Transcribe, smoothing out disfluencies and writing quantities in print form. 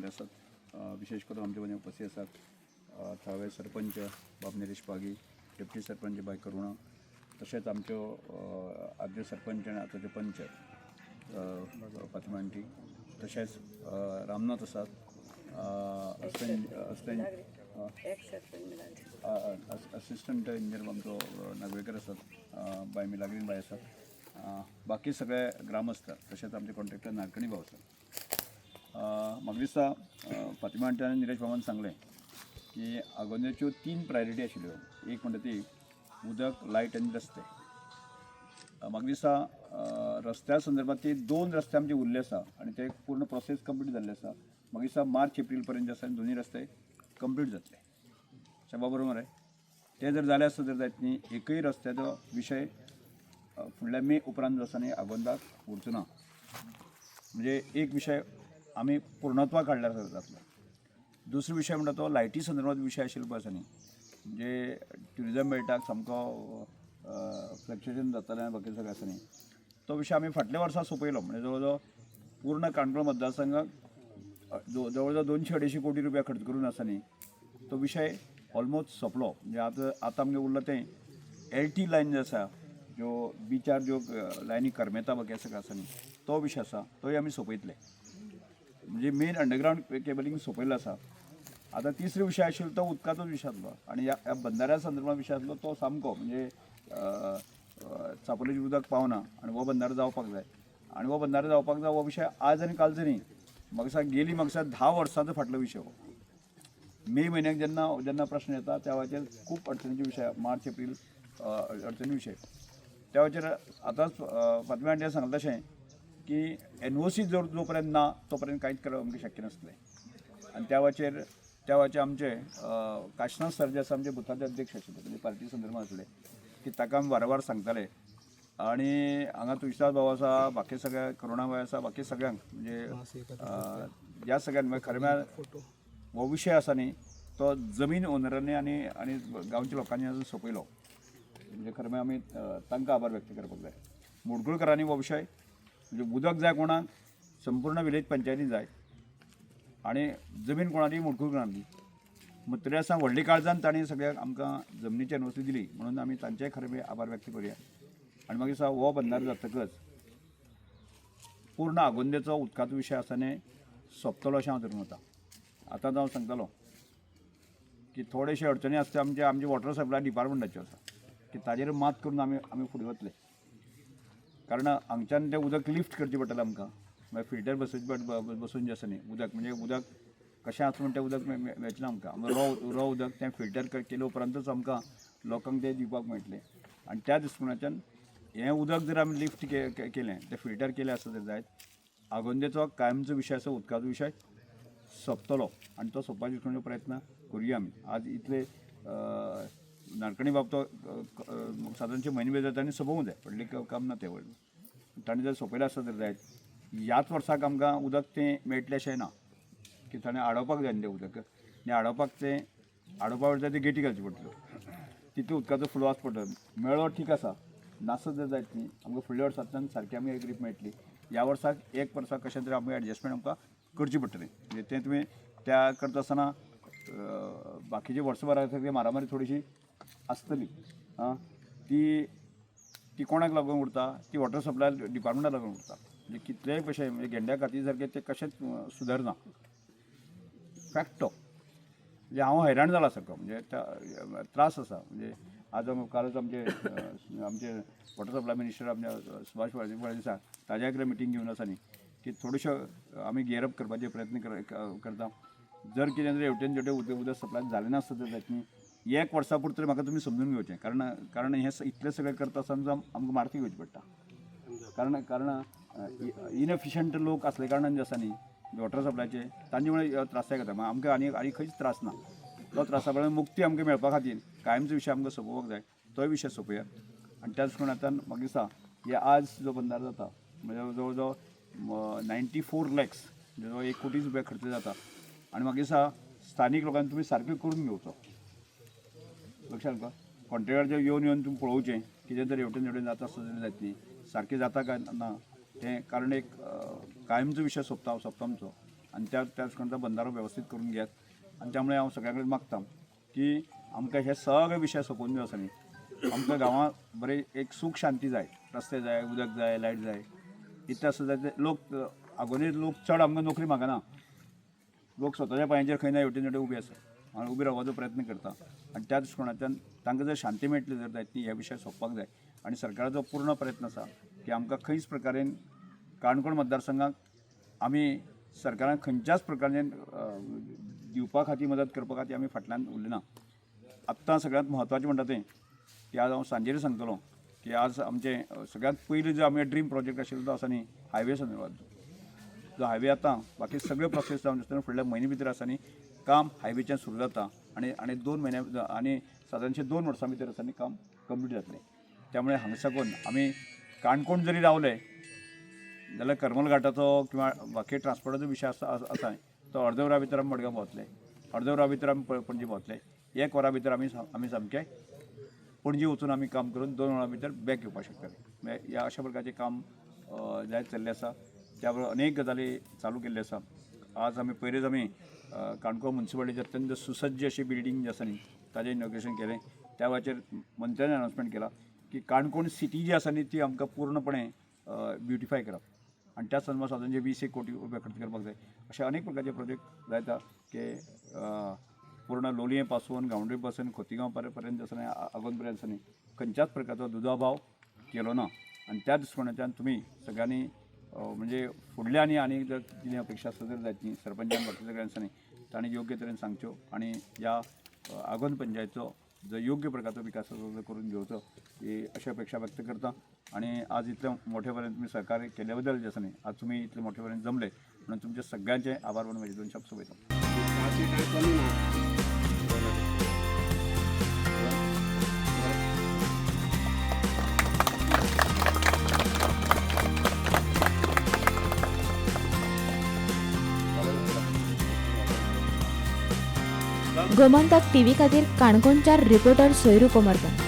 सगळे आसात. विशेश करून आमचे मदीं उपस्थित आसात थळावे सरपंच बाब निरेश पागी, डेप्टी सरपंच बाय करुणा, तशेंच आमच्यो आदल्यो सरपंच आनी आतांच्यो पंच फातिमा आंटी, तशेंच रामनाथ आसात, assistant assistant assistant engineer आमचो नागवेकर आसात, बाय मिलाग्रीन बाय आसात, बाकी सगळे ग्रामस्थ, तशेंच आमचे कॉन्ट्रॅक्टर नारकणी भाव आसात. म्हाका दिसता फातिमा आंटी आनी निरेश बाबान सांगलें की आगोंदेच्यो तीन प्रायोरिटी आशिल्ल्यो. एक म्हणटा ती उदक, लायट आनी रस्ते. म्हाका दिसता रस्त्या संदर्भात ती दोन रस्ते आमचे उरले आसा आनी ते पूर्ण प्रोसेस कंप्लीट जाल्ले आसा. म्हाका दिसता मार्च एप्रील पर्यंत जे आसा दोनूय रस्ते कंप्लीट जातले. शबा, बरोबर मरे? ते जर जाले आसत जर जायत न्ही, एकूय रस्त्याचो विशय फुडल्या मे उपरांत जो आसा न्ही आगोंदाक उरचो ना. म्हणजे एक विशय आमी पूर्णत्वाक हाडल्यार जातलो. दुसरो विशय म्हणटा तो लायटी संदर्भात विशय आशिल्लो पळय आसा न्ही, म्हणजे ट्युरिजम बेल्टाक सामको फ्लक्च्युएशन जातालें आनी बाकी सगळें आसा न्ही, तो विशय आमी फाटल्या वर्सा सोंपयलो. म्हणजे जवळ जवळ पूर्ण काणकोण मतदारसंघाक जवळ जवळ 200-250 कोटी रुपया खर्च करून आसा न्ही तो विशय ऑलमोस्ट सोंपलो. म्हणजे आतां आतां आमगें उरला तें एल टी लायन जे आसा, ज्यो बिचार ज्यो लायनी करमेता बाकी सगळें आसा न्ही, तो विशय आसा, तोय आमी सोंपयतले. म्हणजे मेन अंडरग्रावंड केबलिंग सोंपयल्लो आसा. आतां तिसरो विशय आशिल्लो तो उदकाचोच विशय आसलो आनी ह्या ह्या बंदाऱ्या संदर्भात विशय आसलो तो सामको म्हणजे चापोलीचें उदक पावना आनी हो बंदारो जावपाक जाय आनी हो बंदारो जावपाक जाय. हो विशय आज आनी कालचो न्ही, म्हाका दिसता गेली म्हाका दिसता 10 वर्सांचो फाटलो विशय हो. मे म्हयन्याक जेन्ना जेन्ना प्रश्न येता त्या वेळाचेर खूब अडचणीचे विशय, मार्च एप्रील अडचणी विशय. त्या वेळाचेर आतांच फातिमा आंटीन सांगलें तशें की एनओसी जर जो पर्यंत ना तो पर्यंत कांयच करप आमकां शक्य नासलें. आनी त्या वेळाचेर आमचे काशनाथ सर जे आसा, आमचे बुथाचे अध्यक्ष आशिल्ले, म्हणजे पार्टी संदर्भात आसले की ताका आमी वारंवार सांगताले आनी हांगा तुळशीदास भाऊ आसा, बाकी सगळे करुणाबाई आसा, बाकी सगळ्यांक, म्हणजे ह्या सगळ्यांक, म्हणजे खरें म्हळ्यार हो विशय आसा न्ही तो जमीन ओनरांनी आनी आनी गांवच्या लोकांनी अजून सोंपयलो. म्हणजे खरें म्हळ्यार आमी तांकां आभार व्यक्त करपाक जाय. मुडगुळकरांनी हो विशय, म्हणजे उदक जाय कोणाक, संपूर्ण विलेज पंचायती जाय आनी जमीन कोणाली, मुडकुळकरांली. मग तरी आसा व्हडली काळजान तांणी सगळ्याक आमकां जमनीची एनओसी दिली म्हणून आमी तांचेय खरें म्हणजे आभार व्यक्त करुया. आनी मागीर दिसता हो बंदारो जातकच पूर्ण आगोंदेचो उदकाचो विशय आसा न्ही सोंपतलो अशें हांव धरून वता. आतां हांव सांगतलो की थोडेशे अडचणी आसता आमचे आमचे वॉटर सप्लाय डिपार्टमेंटाच्यो आसा की ताजेर मात करून आमी आमी फुडें वतले, कारण हांगच्यान तें उदक लिफ्ट करचें पडटलें आमकां. मागीर फिल्टर बसोवचें बसून जें आसा न्ही उदक, म्हणजे उदक कशें आसा म्हण तें उदक मेळचें ना आमकां. आमकां रॉ रॉ उदक तें फिल्टर केले उपरांतूच आमकां लोकांक तें दिवपाक मेळटलें. आनी त्या दृश्टिकोनाच्यान हें उदक जर आमी लिफ्ट केलें, तें फिल्टर केलें आसत जर जायत, आगोंदेचो कायमचो विशय आसा उदकाचो विशय सोंपतलो आनी तो सोंपपाचे दृश्टिकोनाचो प्रयत्न करुया आमी. आज इतले नाडकणी बाब तो सादारणचे म्हयने भितर तांणी सोंपोवंक जाय, व्हडलें काम ना तें व्हडलें. ताणें जर सोंपयलें आसत जर जायत, ह्याच वर्साक आमकां उदक तें मेळटलें अशें ना की ताणें आडोवपाक जाय न्ही तें उदक आनी आडोवपाक तें आडोवपा वेळार ती गेटी घालची पडटल्यो, तितलो उदकाचो फ्लो आसचो पडटलो. मेळ्ळो ठीक आसा, नासत जर जायत न्ही आमकां फुडल्या वर्सांतल्यान सारकी आमकां एक ग्रीप मेळटली. ह्या वर्साक एक वर्साक कशें तरी आमकां एडजस्टमेंट आमकां करची पडटली. म्हणजे तें तुमी त्या करता आसतना बाकीचे वर्सभरा सारकी मारामारी थोडीशी आसतली. आं, ती ती कोणाक लागून उरता? ती वॉटर सप्लाय डिपार्टमेंटाक लागून उरता. म्हणजे कितलेय पयशे, म्हणजे गेंड्या काती सारके ते कशेंच सुदरना. फॅक्ट तो. म्हणजे हांव हैराण जाला सारको, म्हणजे त्या त्रास आसा. म्हणजे आज कालच आमचे आमचे वॉटर सप्लाय मिनिस्टर आमचे सुभाष फळदेसाय ताज्या कडेन मिटींग घेवन आसा न्ही की थोड्योश्यो आमी गियरअप करपाचे प्रयत्न करता. जर कितें जर हेवटेन तेवटेन उदक उदक सप्लाय जालें नासत तर जायत न्ही, एक वर्सा पुरतें तरी म्हाका तुमी समजून घेवचें, कारण कारण हें इतलें सगळें करता आसतना आमकां मारती घेवची पडटा, कारण कारण इनएफिशंट लोक आसले कारणान जे आसा न्ही वॉटर सप्लायचे तांचे मुळे त्रास जाता. मागीर आमकां आनी आनी खंयच त्रास ना. तो त्रासा पसून मुक्ती आमकां मेळपा खातीर कायमचो विशय आमकां सोंपोवपाक जाय, तोय विशय सोंपोया. आनी त्याच आतां म्हाका दिसता हे आज जो बंदारो जाता म्हणजे जवळ जवळ 94 लॅक्स, म्हणजे जवळ 1 कोटी रुपया खर्च जाता. आनी म्हाका दिसता स्थानीक लोकांनी तुमी सारकें करून घेवचो. लक्षात का, कॉन्ट्रेक्टर येवन येवन तुमी पळोवचें कितें तरी हेवटेन तेवटेन जाता आसता जाल्यार जायत न्ही, सारकें जाता काय ना तें, कारण एक कायमचो विशय सोंपता सोंपता आमचो. आनी त्या त्या दृश्टीकोनाचो बंदारो वेवस्थीत करून घेयात. आनी त्यामुळे हांव सगळ्यां कडेन मागता की आमकां हे सगळे विशय सोंपोवन दिवं आसा न्ही, आमकां गांवांत बरें एक सूख शांती जाय, रस्ते जाय, उदक जाय, लायट जाय, इतलें आसा जाल्यार लोक आगोंदे लोक चड आमकां नोकरी मागना, लोक स्वताच्या पांयांचेर खंय ना हेवटेन तेवटेन उबे आसा आनी उबे रावपाचो प्रयत्न करता. आनी त्या दृश्टिकोनांतल्यान तांकां जर शांती मेळटली जर जायत न्ही, हे विशय सोंपपाक जाय. आनी सरकाराचो पूर्ण प्रयत्न आसा की आमकां खंयच प्रकारेन काणकोण मतदारसंघाक आमी सरकारान खंयच्याच प्रकारान दिवपा खातीर मदत करपा खातीर आमी फाटल्यान उरले ना. आत्तां सगळ्यांत म्हत्वाचें म्हणटा तें की आज हांव सांजेर सांगतलो की आज आमचें सगळ्यांत पयलीं जो आमगे ड्रीम प्रोजेक्ट आशिल्लो तो आसा न्ही हायवे संदर्भात, जो हायवे आतां बाकी सगळे प्रोसेस जावन आसतना फुडल्या म्हयने भितर आसा न्ही काम हायवेचें सुरू जाता आनी आनी 2 म्हयन्या आनी सादारणशें 2 वर्सां भितर आसा न्ही काम कंप्लीट जातलें. त्यामुळे हांगा साकून आमी काणकोण जरी रावले जाल्यार करमल घाटाचो किंवा बाकी ट्रान्सपोर्टाचो विशय आसा आसा तो अर्द वरा भितर आमी मडगांव पावतले, अर्द वरा भितर आमी पणजी पावतले, 1 वरा भितर आमी आमी सामकें पणजी वचून आमी काम करून 2 वरां भितर बॅक येवपाक शकतले. म्हळ्यार ह्या अशा प्रकारचें काम जायत चल्लें आसा. त्या बरोबर अनेक गजाली चालू केल्ल्यो आसा. आज आमी पयलींच आमी काणकोण मुन्सिपालिटीची अत्यंत सुसज्ज अशी बिल्डींग जी आसा न्ही ताजें इनॉग्रेशन केलें. त्या वेळाचेर मंत्र्यान अनावन्समेंट केला की काणकोण सिटी जी आसा न्ही ती आमकां पूर्णपणे ब्युटिफाय करप आनी त्या संदर्भात सादारणचे 20 कोटी रुपया खर्च करपाक जाय. अशे अनेक प्रकारचे प्रोजेक्ट जायता की पूर्ण लोलयें पासून गांवडोंगरी पासून खोतीगांव पर्यंत आसा न्ही आगोंद पर्यंत आसा न्ही खंयच्याच प्रकारचो दुदाभाव केलो ना. आनी त्या दृश्टिकोनांतल्यान तुमी सगळ्यांनी म्हणजे फुडल्या आनी आनी जर कितें अपेक्षा आसा जर जायत न्ही सरपंचान बाकी सगळ्यांनी आसा न्ही तांणी योग्य तरेन सांगच्यो आनी ह्या आगोंद पंचायतीचो जो योग्य प्रकारचो विकास आसा तो करून घेवचो ही अशी अपेक्षा व्यक्त करता. आनी आज इतले मोठे पर्यंत तुमी सहकार्य केल्या बद्दल जे आसा न्ही आज तुमी इतले मोठे पर्यंत जमले म्हणून तुमचे सगळ्यांचे आभार म्हणून म्हजे 2 शब्द सोंपयता. काय कमी ना. गोमंतक टीव्ही खातीर काणकोणच्या रिपोर्टर सोयरू कोमरकर.